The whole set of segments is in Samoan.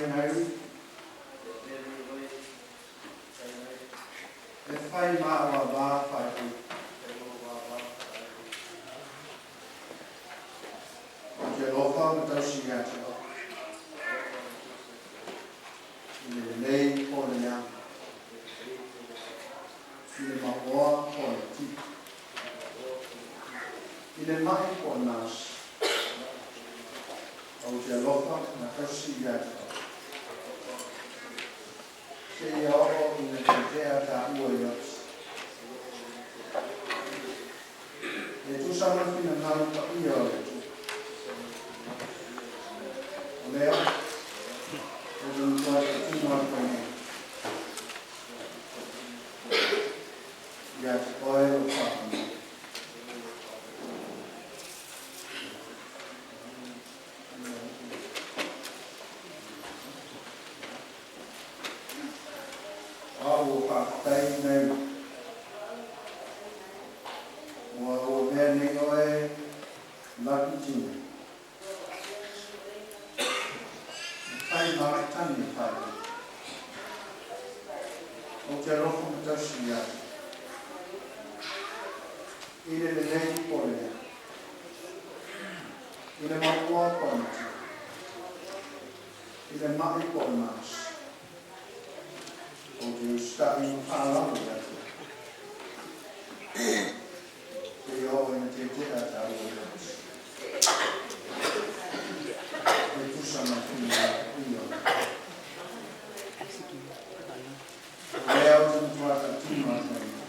Nairu. E fai ma ua va fai ui. Ou te alofa ma tausi ia te oe. I le lelei po o le leaga. I le maoa po o le tino. I le mai po o le malosi. Ou te alofa ma tausi ia te oe. Seia oo ina tetea taua i oti. E tusa ma le finagalo paia o le Atua. O lea, ou te matua tautino atu ai nei, ia te oe lou faamoemoe. O au ua faafetai nei, ua ua mea nei oe laki tino. E fai ma le tani e fai ai. Ou te alofa ma tausi ia te. I le lelei po o le leaga. I le maoa po o le matua. I le maʻi po o le malosi. Ou te usitai ma faaaloalo ia te oe. Seia oo ina tetea tāua i oti. E tusa ma le finagalo paia o le Atua. O lea ou te matua tautino atu ai nei.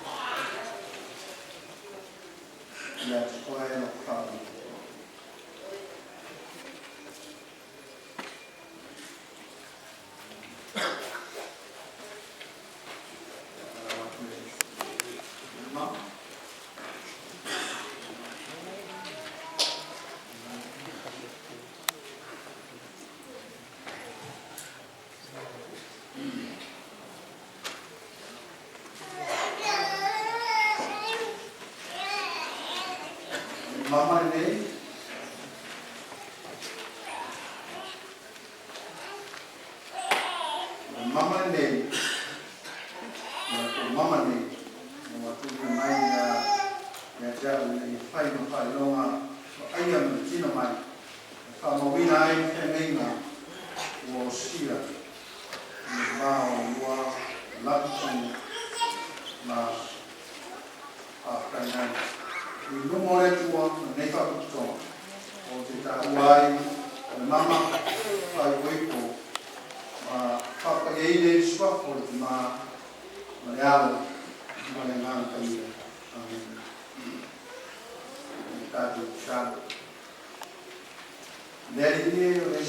Ia te oe lou faamoemoe. Mama lenei. O le mama lenei, ma le mama nei, ua tuuina mai ia te au ina ia fai ma faailoga vaaia ma le tino mai, e faamauina ai le feagaiga ua osia i le va o lua Lakitini ma Faafetai ai i luma o le Atua ma lenei faapotopotoga ou te taua ai o le mama faaipoipo ma faapaiaina ai le suafa o le Tama ma le Alo ma le Agaga Paia. Amene. Tatou tatalo. Le Alii e, o le